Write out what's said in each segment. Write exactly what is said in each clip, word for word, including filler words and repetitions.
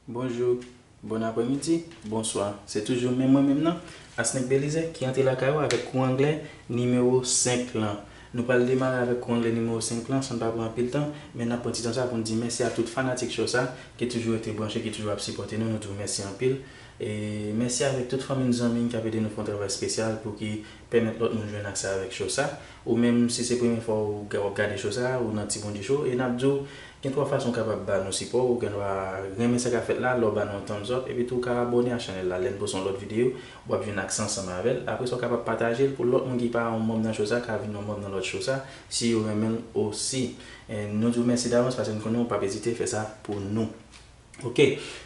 Bonjou, bon apremidi, bonswa. Se toujou menm mwen menm nan, Asnèk Belize, ki antre lakay ou avèk kou anglè nimewo senk lan. Nou pral demare avèk kou anglè nimewo senk lan, san n pa pran anpil tan, men n ap pran ti tan sa pou n di mèsi a tout fanatik cho sa, ki toujou rete branche, ki toujou ap sipòte nou, nou di w mèsi anpil. E mèsi avèk tout fanmi n, zanmi n k ap ede nou fè yon travay espesyal pou ki pèmèt lòt moun jwenn aksè avèk cho sa. Ou menm, si se premye fwa w ga-, w ap gade cho sa, ou nan Ti Bondye Cho, e n ap di w, gen twa fason w kapab ba nou sipò. Ou gen dwa renmen sa k ap fèt la, lè w ba nou yon thumbs up, epi tou w ka abòne a chanèl la. Lè n poste yon lòt videyo, w ap jwenn aksè ansanm avè l. Apre sa, w kapab pataje l pou lòt moun ki pa yon manm nan cho sa, ka vin yon manm nan lòt cho sa, si yo renmen l osi. E nou di w mèsi davans paske n konnen w p ap ezite fè sa pou nou. Ok,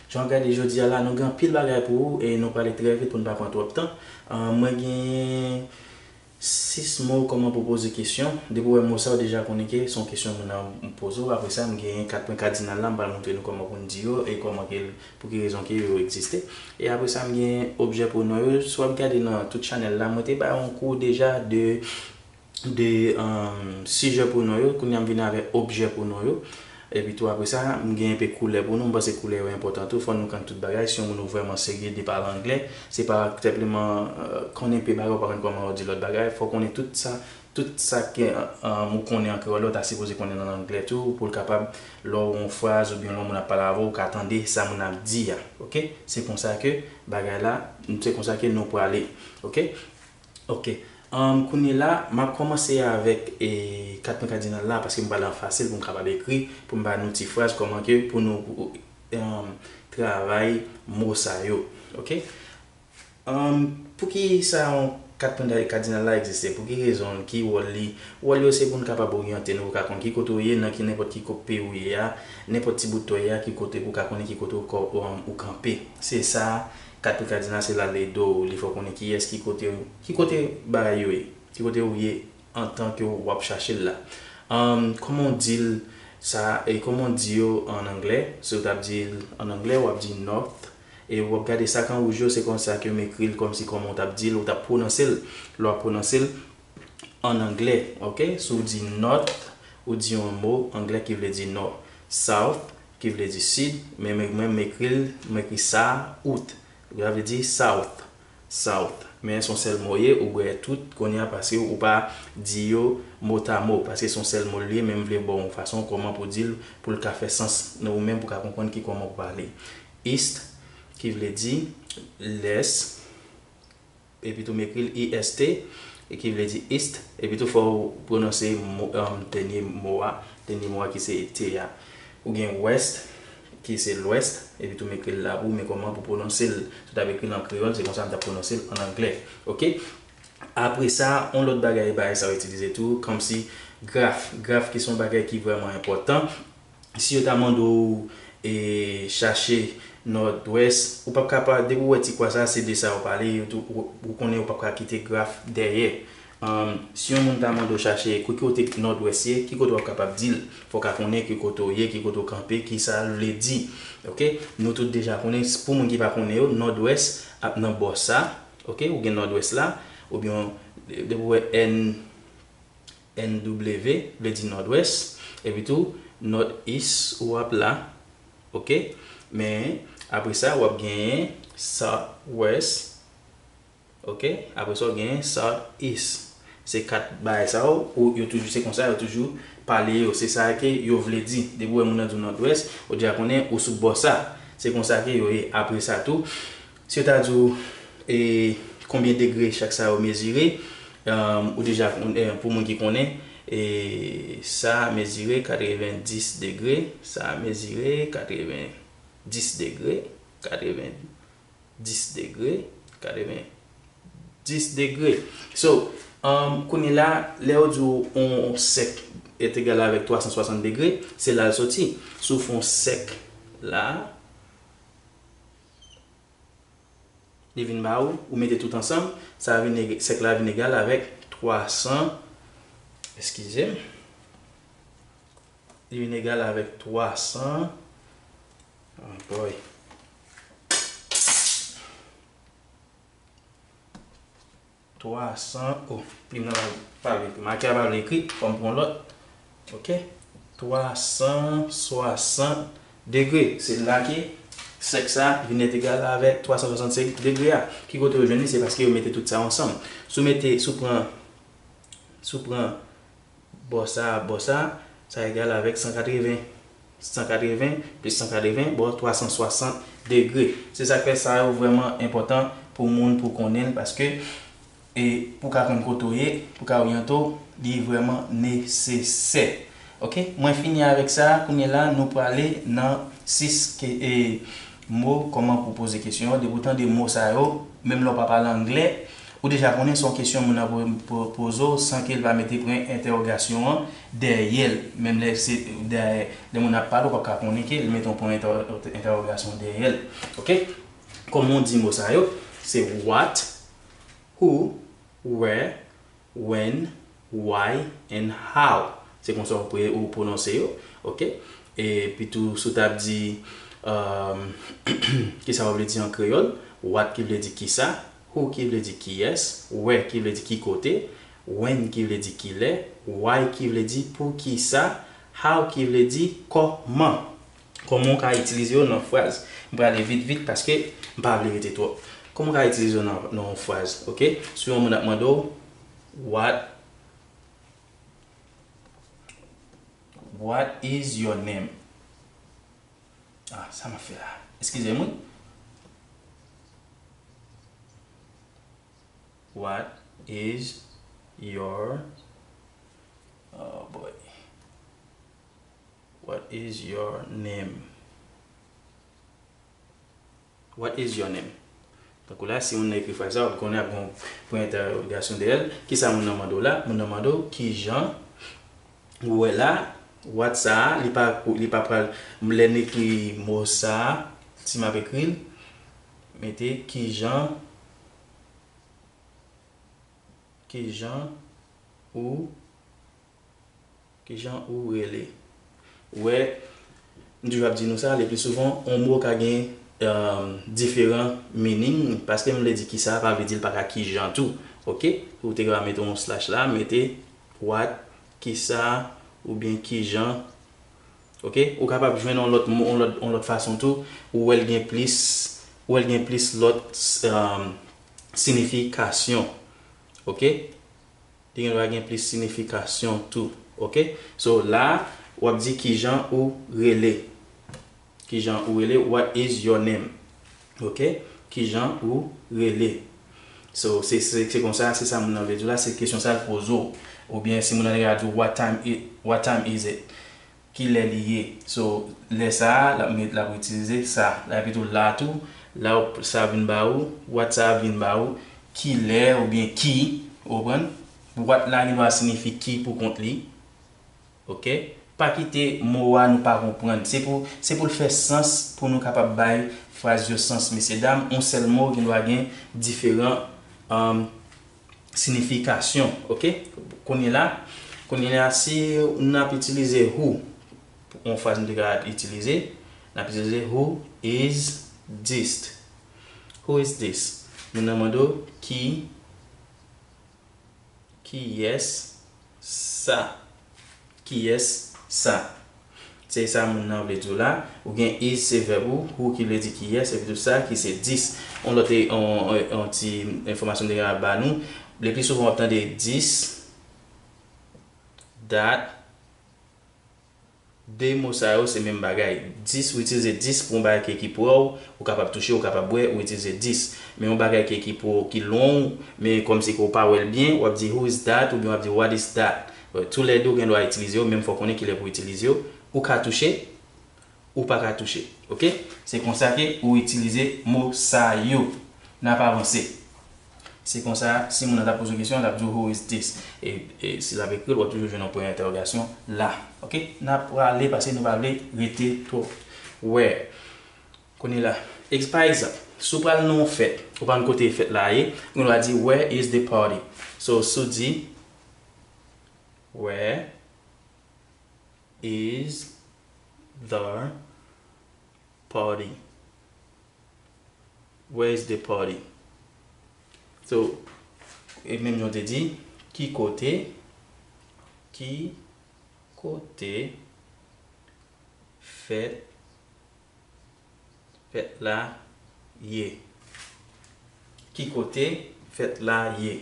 jan w gade jodi a la, nou gen anpil bagay pou ou e nou prale trè vit pou n pa pran twòp tan. Ah, mwen gen sis mo kòman pou poze kesyon. Depi w wè mo sa, w deja konnen ke se yon kesyon moun nan poze w. Apre sa, m gen kat pwen kadinal la, m pral montre nou kòman pou n di yo e kòman ke, pou ki rezon ke yo egziste. E apre sa, m gen objè pwonon yo. Si w ap gade nan tout chanèl la, mwen te bay yon kou deja de de, um, sijè pwonon yo. Kounye a m vini avèk objè pwonon yo. Epi tou apre sa, m gen enpe koulè pou nou. M panse koulè yo enpòtan tou. Fò nou konn tout bagay. Si yon moun ou vrèman serye de pale anglè, se pa senpleman, uh, konnen enpe bagay, ou pa konn kòman yo di lòt bagay. Fò konnen tout sa, tout sa ke, um, ou konnen an kreyòl la, ou ta sipoze konnen nan anglè tou, pou l kapab, lè w yon fraz oubyen lè yon moun ap pale avè w, ou ka tande sa moun ap di a. Ok? Se konsa ke bagay la, se konsa ke nou prale. Ok? Ok. Um, kounye la, m ap kòmanse avèk, e, kat pwen kadinal la, paske m pral an fasil pou m kapab ekri, pou m ba nou ti fraz kòman ke pou nou, um, travay mo sa yo. Ok? Um, pou ki sa yon kat pwen kadinal la egziste? Pou ki rezon? Ki wòl li? Wòl yo se pou n kapab oryante nou, pou ka konn ki kote w ye, nan ki, nenpòt ki kote w ye a, nenpòt ti bout tè w ye a, ki kote, pou ka konnen ki kote w, um, ou kanpe. Se sa, kat pwen kadinal se la l ede w, li fè w konnen kiyès, ki kote, ki kote bagay yo ye, ki kote w ye antan ke w ap chache l la. Um, kòman w di l sa, e kòman w di yo an anglè? Si w t ap di l an anglè, w ap di north. E w ap gade sa k an wouj yo, se konsa ke m ekri l kòmsi kòman w t ap di l, ou t ap pwononse l. Lè w ap pwononse l, an anglè, ok? Si w di north, ou di yon mo anglè ki vle di nò. South, ki vle di sid, men, men, men m ekri l, m ekri sa, out. Sa vle di south, south. Men se yon sèl mo ye, ou bwè tout, kounye a, paske ou pa di yo motamo, paske se yon sèl mo l ye, men m vle ba w yon fason kòman pou di l, pou l ka fè sans nan ou menm, pou ka konprann ki kòman pou pale. East, ki vle di lès, epi tou m ekri l E S T, e ki vle di east, epi tou fò w pwononse mo, um, dènye mo a, dènye mo a ki se T a. Ou gen west, ki se lwès, epi tou m ekri l la pou ou, men kòman pou pwononse l? Si w t ap ekri l an kreyòl, se konsa m t ap pwononse l an anglè. Ok? Apre sa, yon lòt bagay, bagay sa yo itilize tou, kòmsi graf. Graf ki se yon bagay ki vrèman enpòtan. Si yo ta mande w, e, chache nòdwès, ou p ap ka pa, depi w wè ti kwa sa, se de sa yo pale, yo tou, ou, ou konnen ou p ap ka kite graf dèyè. Um, si yon moun ta mande w chache ki kote nòdwès ye, ki kote w ap kapab di l? Fò w ka konnen ki kote w ye, ki kote w kanpe, ki sa l vle di. Ok? Nou tout deja konnen, pou moun ki pa konnen yo, nòdwès ap nan bò sa. Ok? Ou gen nòdwès la, oubyen depi w wè N, N W vle di nòdwès, epi tou nòt east ou ap la, ok? Men apre sa, w ap genyen southwest, ok? Apre sa, w genyen southeast. Se kat bagay sa yo, ou, yo toujou, se konsa yo toujou pale yo. Se sa ke yo vle di. Depi w wè moun nan di w nòdwès, ou deja konnen ou sou bò sa. Se konsa ke yo ye. Apre sa tou, si yo ta di w, e, konbyen degre chak sa yo mezire, um, ou deja, e, pou moun ki konnen, e, sa mezire katrevenndis degre, sa mezire katrevendis degre, katrevendis degre, katrevendis degre. So, um, kounye la, lè yo di w yon sèk est égal avèk twa san swasant degre, se la l soti. Si w fè yon sèk la, li vin ba ou, ou mete tout ansanm, sa vin eg-, sèk la vin egal avèk twa san, eskize m, li vin egal avèk twa san, oh boy. Twa san, oh, plim nan pa vle ekri, makè a pa vle ekri, fò m pran lòt. Ok? Twa san swasant degre. Se la ke Sèk sa vin egal avèk twa san swasannsenk degre a. Ki kote yo jwenn li? Se paske yo mete tout sa ansanm. Si w mete, si w pran, si w pran bò sa, bò sa, sa egal avèk san katreven. San katreven plis san katreven ba w twa san swasant degre. Se sa k fè sa yo vrèman enpòtan pou moun pou konnen l, paske, e, pou w ka konn kote w ye, pou w ka oryante w, li vrèman nesesè. Oke, mwen fini avèk sa. Kounye la, nou prale nan sis ke, e, mo, kòman pou poze kesyon yo. Depi w tande mo sa yo, menm lè w pa pale anglè, ou deja konnen se yon kesyon moun nan po-, po-, poze w san ke l pa mete pwen entèwogasyon an dèyè l. Menm lè se dèyè, lè moun ap pale, ou p ap ka konnen ke l mete yon pwen entè-, entèwogasyon dèyè l. Oke? Kòman w di mo sa yo? Se what, who, where, when, why, and how. Se konsa w pre-, ou pwononse yo. Oke? Epi tou, si w t ap di, um, kisa w vle di an kreyòl, what ki vle di kisa, who ki vle di kiyès, where ki vle di ki kote, when ki vle di kilè, why ki vle di poukisa, how ki vle di kòman. Kòman w ka itilize yo nan fraz? M prale vit vit paske m pa vle rete twòp. Kòman w ka itilize yo nan, nan yon fraz? Oke? Si yon moun ap mande w, what, what is your name? Ah, sa m ap fè la? Eskize m, wi. What is your, oh boy. What is your name? What is your name? Tankou la, si moun nan ekri fraz la, w ap konnen ap gen yon pwen entèwogasyon dèyè l. Kisa moun nan mande w la? Moun nan mande w kijan ou wè la, what sa a, li pa, li pa pral, lè n ekri mo sa a, si m ap ekri l, mete kijan, kijan ou, kijan ou rele. Ou wè, m toujou ap di nou sa, le pli souvan, yon mo ka gen, um, diferan meaning, paske m vle di kisa, pa vle di l pa ka kijan tou. Oke? Ou te ka mete yon slash la, mete what, kisa, oubyen kijan. Oke? Ou kapab jwenn yon lòt mo, yon lòt, yon lòt fason tou, ou wè l gen plis, ou wè l gen plis lòt, um, siyifikasyon. Oke? Li gen dwa gen plis siyifikasyon tou. Oke? So, la, w ap di kijan ou rele. Kijan ou rele? What is your name? Oke? Kijan ou rele? So, se, se, se konsa, se sa moun nan vle di w la, se kesyon sa l poze w. Oubyen si moun nan te ka di w, what time i-, what time is it? Kilè li ye? So, lè sa a, l ap met, l ap itilize sa. Epi tou la tou, la w, sa vin ba ou, what sa vin ba ou, kilè oubyen ki, ou konprann? What la gen dwa siyifi ki pou kont li. Oke? Pa kite mo a nou pa konprann. Se pou, se pou l fè sans, pou nou kapab bay fraz yo sans, mesye dam. Yon sèl mo gen dwa gen diferan, um, siyifikasyon, oke? Kounye la, kounye la, si n ap itilize who, yon fraz nou te ka itilize, n ap itilize who is this? Who is this? Moun nan mande w ki, kiyès sa? Kiyès sa? Se sa moun nan vle di w la. Ou gen is, se vèb ou, who ki vle di kiyès, epi tou sa ki se this. On lòt, on, on, on ti enfòmasyon m te gen ap ba nou. Le pli souvan w ap tande this, that. De mo sa yo se menm bagay. This, ou itilize this pou yon bagay ki, ki pre w, ou kapab touche, ou kapab wè, ou itilize this. Men yon bagay ki, ki pre w, ki lwen w, men kòmsi ke w pa wè l byen, w ap di, who is that? Oubyen w ap di, what is that? Toulède w gen dwa itilize yo, men fò w konnen kilè pou w itilize yo. Ou ka touche, ou pa ka touche. Oke? Se konsa ke ou itilize mo sa yo. N ap avanse. Se konsa, si moun nan ta poze w kesyon, l ap di w, who is this? E, e si l ap ekri l, w ap toujou jwenn yon pwen entèwogasyon la. Oke? N ap prale paske nou pa vle rete twòp. Where? Kounye la, ex-, pa egzanp, si w pral nan yon fèt, ou pa konn kote fèt la ye, ou gen dwa di, where is the party? So, si w di, where is the party? Where is the party? So, e menm jan w te di, ki kote, ki kote fèt, fèt la ye? Ki kote fèt la ye?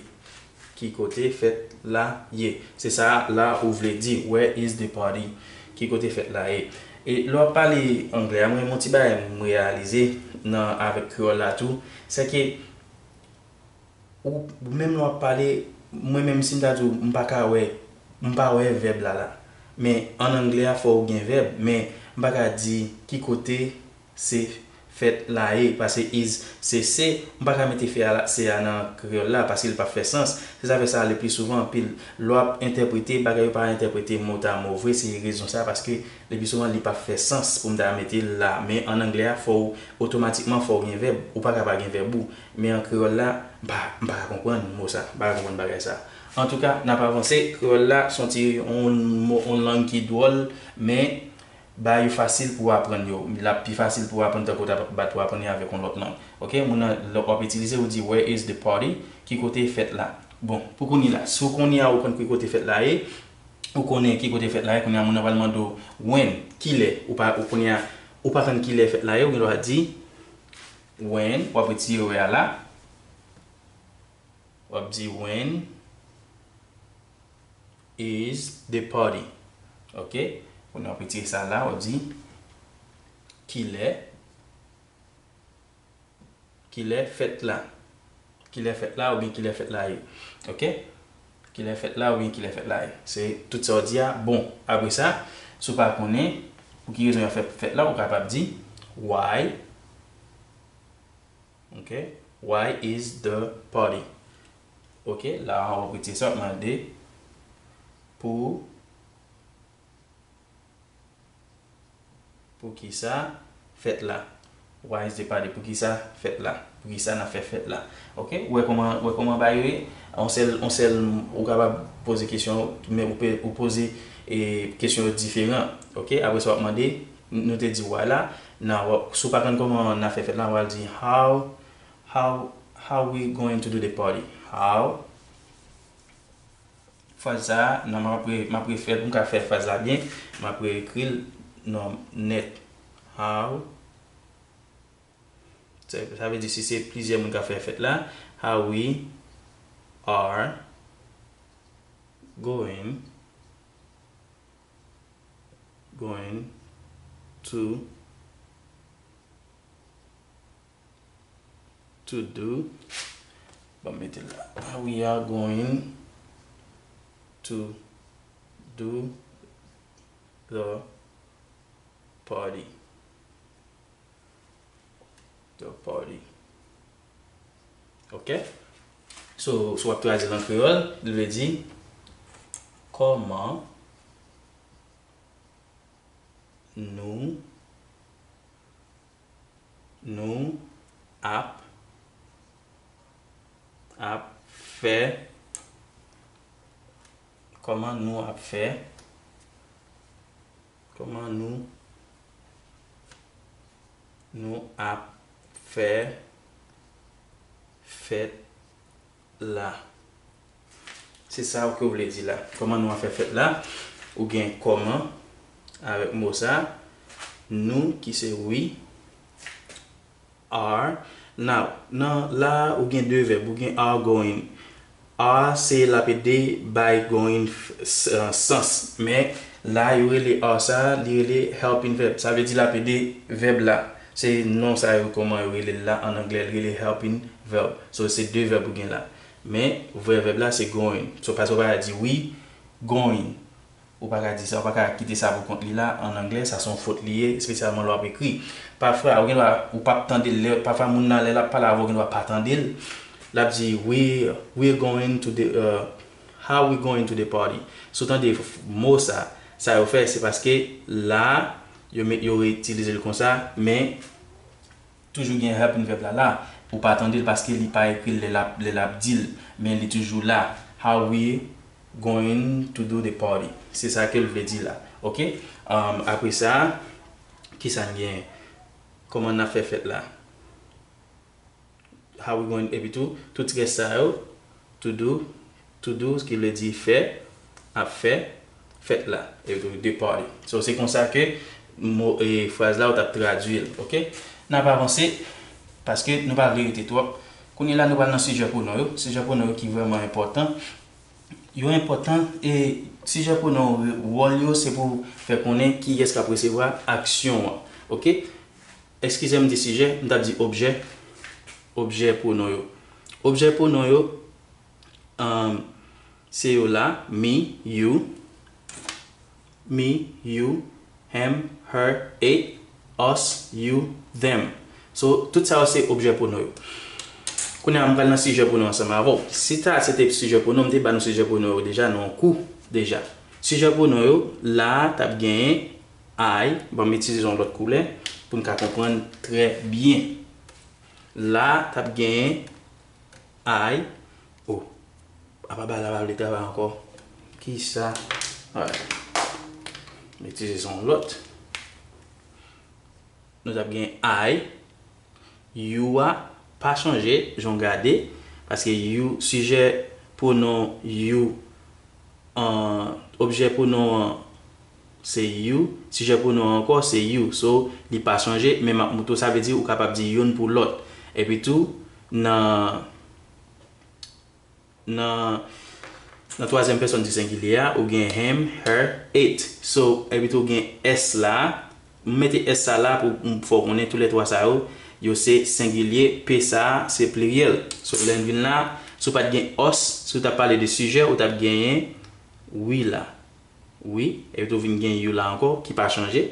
Ki kote fèt la ye? Se sa la ou vle di, where is the party? Ki kote fèt la ye? E lè w ap pale anglè a, mwen, yon ti bagay m reyalize nan, avèk kreyòl la tou, se ke ou, menm lè w ap pale, mwen menm si m ta di w, m pa ka wè, m pa wè vèb la la. Men an anglè a, fò w gen vèb, men m pa ka di ki kote se fèt la ye, paske is, se se, m pa ka mete fè a la, se a nan kreyòl la, paske li p ap fè sans. Se sa fè sa, le pli souvan, anpil, lè w ap entèprete, bagay yo pa entèprete motamo vre, se rezon sa, paske le pli souvan, li p ap fè sans pou m ta mete l la. Men an anglè a, fò w, otomatikman, fò w gen vèb, ou pa ka pa gen vèb ou. Men an kreyòl la, m pa, m pa ka konprann mo sa, m pa ka konprann bagay sa. Antouka, n ap avanse, kreyòl la, se yon ti, yon mo, yon lang ki dwòl, men bagay yo fasil pou w aprann yo. L ap pi fasil pou w aprann tankou w ta bat pou w aprann li avèk yon lòt lang. Oke, moun nan, lè w ap itilize, ou di, where is the party? Ki kote fèt la? Bon, pou kounye la, si w kounye a ou konn ki kote fèt la ye, ou konnen ki kote fèt la ye, kounye a moun nan pral mande w, when, kilè? Ou pa, ou kounye a, ou pa konn kilè fèt la ye, ou gen dwa di, when, w ap retire wè a la, w ap di, when is the party? Oke, kounye a w ap retire sa la, w ap di, kilè, kilè fèt la? Kilè fèt la oubyen kilè fèt la ye? Oke? Kilè fèt la oubyen kilè fèt la ye? Se tout sa w di a. Bon, apre sa, si w pa konnen pou ki rezon y ap fè fèt la, ou kapab di, why? Oke? Why is the party? Oke, la a w ap retire sa, w ap mande pou, poukisa fèt la? Why is the party? Poukisa fèt la? Poukisa n ap fè fèt la? Oke, ou wè kòman, ou wè kòman bagay yo ye? Yon sèl, yon sèl, ou kapab poze kesyon, men ou pe, ou poze, e, kesyon yo diferan. Oke, apre sa w ap mande, n-, nou te di why la, nan, w ap, si w pa konn kòman n ap fè fèt la, w al di how, how, how we going to do the party? How? Fraz sa a, nan m ap re-, m ap refè l pou m ka fè fraz la byen, m ap reekri l non nèt. How, sa, sa vle di si se plizyè moun k ap fè fèt la, how we are going, going to to do, ban m mete l la. We are going to do the party. The party. Ok? So, si w ap tradui l an kreyòl, li vle di, kòman nou, nou ap, ap fè, kòman nou ap fè, kòman nou, nou ap fè fèt la. Se sa ke w vle di la. Kòman nou ap fè fèt la? Ou gen kòman avèk mo sa, nou ki se we, are. Now, nan la a, ou gen de vèb, ou gen are going. Are se l ap ede bay going f-, s-, sans. Men la, yo rele are sa, li rele helping verb. Sa vle di l ap ede vèb la. Se non sa yo, kòman yo rele l la an anglè, li rele helping verb. So, se de vèb ou gen la. Men, vrè vèb la, se going. So, pa, so, pa di we going. Ou pa ka di sa, ou pa ka kite sa pou kont li la, an anglè, sa se yon fot li ye, espesyalman lè w ap ekri. Pafwa, ou gen dwa, ou p ap tande l, lè, pafwa moun nan lè l ap pale avè w, ou gen dwa pa tande l. L ap di, we, we're going to the, uh, how we going to the party? Si w tande f-, mo sa, sa yo fè, se paske la, yo met, yo itilize l konsa, men toujou gen helping verb la la. Ou pa tande l paske li pa ekri l lè l ap, lè l ap di l, men li toujou la. How we going to do the party? Se sa ke l vle di la. Ok? Um, apre sa, kisa n gen? Kòman n ap fè fèt la? How we going, epi tou, tout rès sa yo, to do, to do, ki vle di fè, ap fè, fèt la, epi tou, the party. So, se konsa ke mo, e, fraz la, ou t ap tradui l, ok? N ap avanse, paske nou pa vle rete twòp. Kounye a la, nou pral nan sijè pwonon yo. Sijè pwonon yo ki vrèman enpòtan. Yo enpòtan, e sijè pwonon yo, wòl yo, se pou fè konnen kiyès k ap resevwa aksyon an. Oke? Eskize m, m di sijè, m t ap di objè. Objè pwonon yo. Objè pwonon yo, um, se yo la, me, you, me, you, him, her, it, us, you, them. So, tout sa yo se objè pwonon yo. Kounye a, m pral nan sijè pwonon ansanm avè w. Si sa se te sijè pwonon, m te ba nou sijè pwonon yo deja nan yon kou deja. Sijè pwonon yo, la a, t ap genyen I, ban m itilize yon lòt koulè pou n ka konprann trè byen. La a, t ap genyen I, oh, apa bagay la pa vle travay ankò. Kisa? Alright. M itilize yon lòt. Nou t ap gen I, you a pa chanje, jan w gade, paske you, sijè pwonon you, an, objè pwonon an, se you, sijè pwonon an ankò, se you. So, li pa chanje, men m ap moutre w, sa vle di ou kapab di youn pou lòt. Epi tou, nan Nan, nan twazyèm pèsòn di sengilye a, ou gen him, her, it. So, epi tou ou gen S la. M mete S sa la pou m fè w konnen toulètwa sa yo, yo se sengilye, P sa a se pliryèl. So, lè n vin la, si w pa t gen us, si w t ap pale de sijè, ou t ap genyen we la. We, epi tou vin gen you la ankò, ki pa chanje.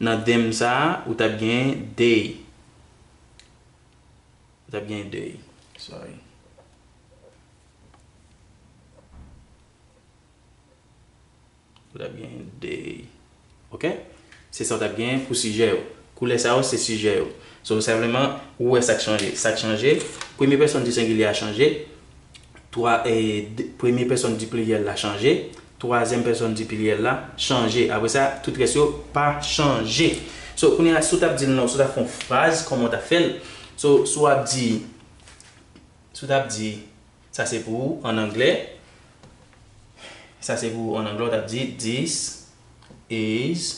Nan them sa a, ou t ap genyen they. Ou t ap gen they. Sorry. Ou t ap gen they. Oke? Se sa w t ap gen pou sijè yo. Koulè sa yo se sijè yo. So, senpleman, ou wè sa k chanje. Sa k chanje, premye pèsòn di sengilye a chanje. Twa, e, de, premye pèsòn di pliryèl la chanje. Twazyèm pèsòn di pliryèl la chanje. Apre sa, tout rès yo pa chanje. So, kounye a, si w t ap di l non, si w t ap fè yon fraz, kòman w t ap fè l? So, si w ap di, si w t ap di, sa se pou ou, an anglè. Sa se pou ou, an anglè, w t ap di, this is,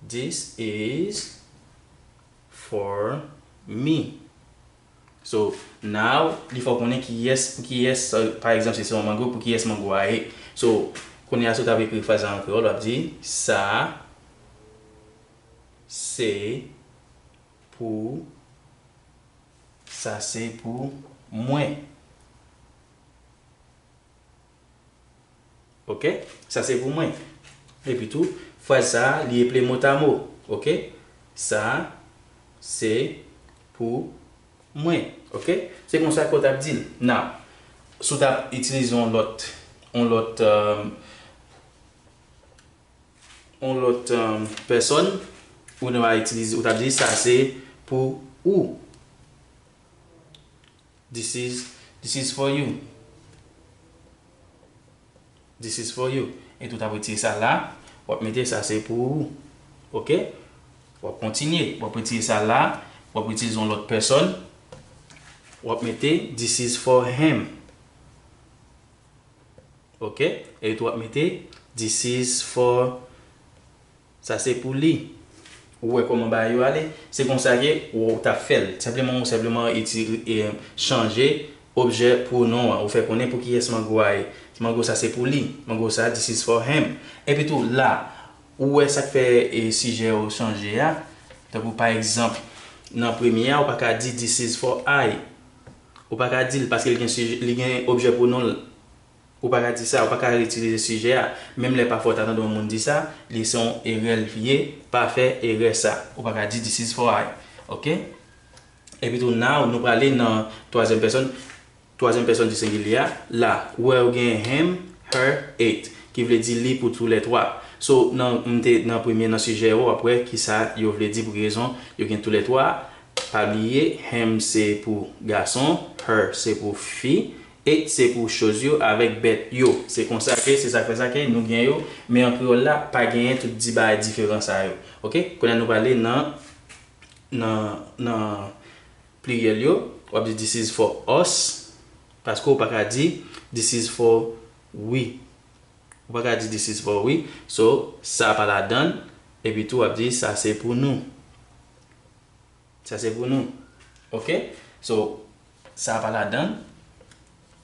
this is for me. So, now, li fè w konnen kiyès, pou kiyès, uh, pa egzanp, si se yon mango, pou kiyès mango a ye. So, kounye a, si w t ap ekri fraz la an kreyòl, w ap di, sa se pou, sa se pou mwen. Oke? Sa se pou mwen. Epi tou, fraz sa a, li eple motamo. Oke? Sa se pou mwen. Oke? Se konsa ke w t ap di l. Now, si w t ap itilize yon lòt, yon lòt, um, yon lòt, um, pèsòn, ou ta itilize, ou t ap di, sa se pou ou. This is, this is for you. This is for you. E tou w ap retire sa la, w ap mete sa se pou ou. Oke? W ap kontinye. W ap retire sa la, w ap itilize yon lòt pèsòn. W ap mete this is for him. Oke? E tou w ap mete this is for Sa se pou li. Ou wè kòman bagay yo ale? Se konsa ke ou t ap fè l. Senpleman, ou senpleman iti-, e, chanje objè pwonon an. Ou fè konnen pou kiyès mango a ye. Mango sa se pou li. Mango sa, this is for him. Epi tou, la, ou wè sa k fè, e, sijè yo chanje a. Tankou, pa egzanp, nan premye a, ou pa ka di this is for I. Ou pa ka di l paske li gen sijè, li gen objè pwonon l. Ou pa ka di sa, ou pa ka reitilize sijè a. Menm lè pafwa w ta tande yon moun di sa, li se yon erè l ye, pa fè erè sa. Ou pa ka di this is for I. Oke? Epi tou, now, nou prale nan twazyèm pèsòn. Twazyèm pèsòn di sengilye a, la, ou wè ou gen him, her, it, ki vle di li pou toulètwa. So, nan, m te nan premye nan sijè yo, w ap wè kisa yo vle di pou ki rezon yo gen toulètwa. Pa bliye, him se pou gason, her se pou fi, it se pou choz yo avèk bèt yo. Se konsa ke, se sa k fè sa ke nou gen yo, men an kreyòl la, pa genyen tout di bagay diferan sa yo. Oke? Kounye a nou prale nan, nan, nan pliryèl yo. W ap di this is for us, paske w pa ka di this is for we. Ou pa ka di this is for we. So, sa pa ladan l. Epi tou, w ap di sa se pou nou. Sa se pou nou. Ok? So, sa pa ladan.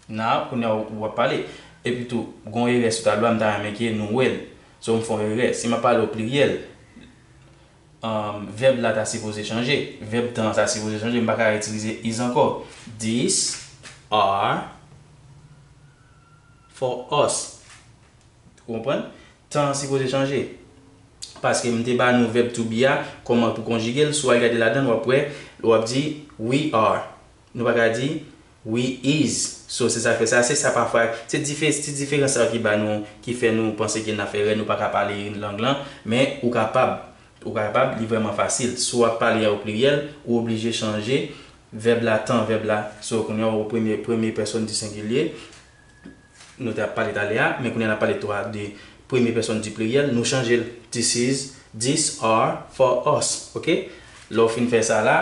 Now, kounye a w ap pale. Epi tou, gon erè sou tablo a, m ta renmen ke nou wè l. So, m fè yon erè. Si m ap pale o pliryèl, um, vèb la ta sipoze chanje. Vèb tan an ta sipoze chanje. M pa ka itilize is ankò. These are for us. Ou konprann? Tan an sipoze chanje. Paske m te ba nou vèb to be a, kòman pou konjige l, si w al gade ladan l, w ap wè, w ap di, we are. Nou pa ka di, we is. So, se sa k fè sa, se sa pafwa, se dife-, ti diferans sa yo ki ba nou, ki fè nou panse ke n ap fè erè, nou pa ka pale lang lan, men ou kapab. Ou kapab, li vrèman fasil. Si w ap pale a o pliryèl, ou oblije chanje vèb la, tan vèb la. So, kounye a, o premye, premye pèsòn di sengilye, nou te ap pale talè a, men kounye a n ap pale twa de premye pèsòn di pliryèl, nou chanje l. This is, these are for us, ok? Lè w fin fè sa la,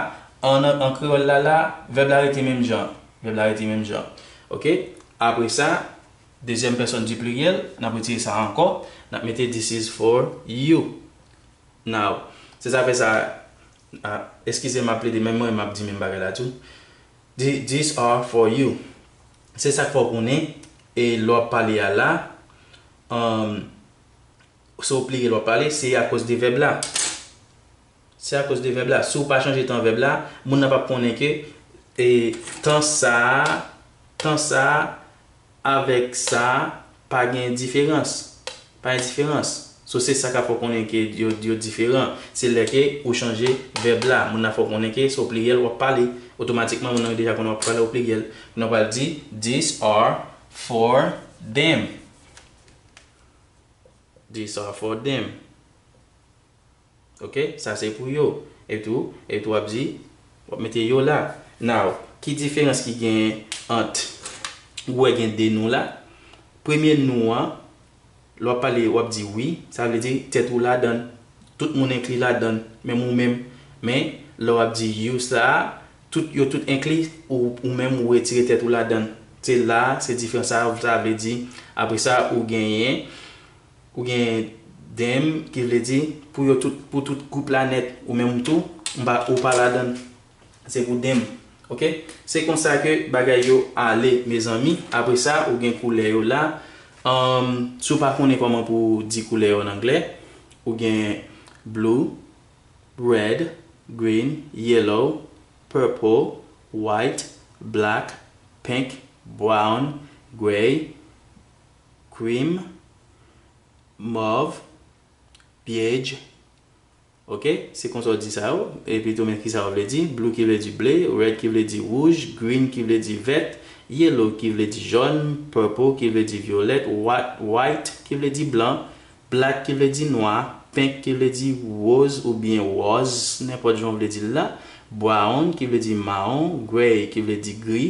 an, an kreyòl la la, vèb la rete menm jan. Vèb la rete menm jan, ok? Apre sa, dezyèm pèsòn di pliryèl, n ap retire sa a ankò, n ap mete this is for you. Now, se sa fè sa, ah, eskize m ap plede, menm mwen m ap di menm bagay la tou. Thi-, these are for you. Se sa k fè w konnen, e lè w ap pale a la, um, se o pliryèl w ap pale, se akoz de vèb la. Se akoz de vèb la. Si w pa chanje tan vèb la, moun nan p ap konnen ke, e, tan sa a, tan sa a, avèk sa, pa gen diferans. Pa gen diferans. So, se sa k ap fè w konnen ke yo, yo diferan. Se lè ke ou chanje vèb la. Moun nan fè w konnen ke se o pliryèl w ap pale. Otomatikman, moun nan deja konnen w ap pale o pliryèl. Moun nan pral di, these are for them. These are for them. Ok? Sa se pou yo. Epi tou, epi tou w ap di, w ap mete yo la. Now, ki diferans ki gen ant, ou wè gen de nou la? Premye nou an, lè w ap pale, w ap di we, sa vle di tèt ou ladan l. Tout moun enkli ladan l, menm ou menm. Men, lè w ap di you sa a, tout, yo tout enkli, ou, ou menm ou retire tèt ou ladan l. Se la, se diferans sa, sa vle di. Apre sa, ou genyen, ou gen them, ki vle di pou yo tout, pou tout gwoup la nèt, ou menm tou, ou pa, ou pa ladan l. Se pou them. Ok? Se konsa ke bagay yo ale, mezanmi. Apre sa, ou gen koulè yo la. Um, si w pa konnen kòman pou di koulè yo an anglè, ou gen blue, red, green, yellow, purple, white, black, pink, brown, gray, cream, mauve, beige. Ok? Se konsa w di sa yo. Epi tou, men ki sa yo vle di. Blue ki vle di ble, red ki vle di wouj, green ki vle di vèt, yellow ki vle di jòn, purple ki vle di vyolèt, wa-, white ki vle di blan, black ki vle di nwa, pink ki vle di woz oubyen wòz, nenpòt jan w vle di l la, brown ki vle di mawon, gray ki vle di gri,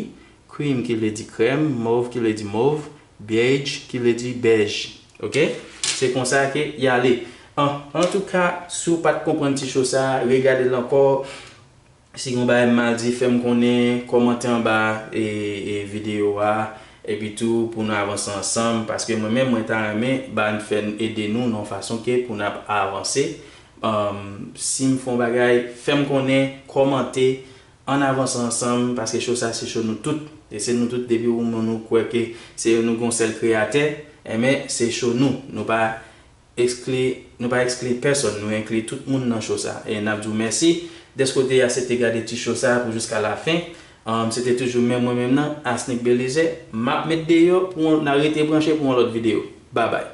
cream ki vle di krèm, mauve ki vle di mov, beige ki vle di bèj. Ok? Se konsa ke y ale. An, antouka, si w pa t konprann ti cho sa, regade l ankò. Si gen yon bagay m mal di, fè m konnen, kòmante anba, e, e, videyo a. Epi tou, pou nou avanse ansanm, paske mwen menm, mwen ta renmen ba n fè n ede nou nan yon fason ke pou n ap avanse. Um, si m fè yon bagay, fè m konnen, kòmante, ann avanse ansanm, paske cho sa se cho nou tout. E se nou tout, depi ou moun ou kwè ke se nou gon sèl kreyatè, enben, se cho nou. Nou pa ekskli, nou pa ekskli pèsòn, nou enkli tout moun nan cho sa. E n ap di w mèsi. Dèske w te aksepte gade ti cho sa pou jiska la fen. Um, se te toujou menm mwen menm nan, Asnick Belizaire. M ap met deyò pou n rete branche pou yon lòt videyo. Babay.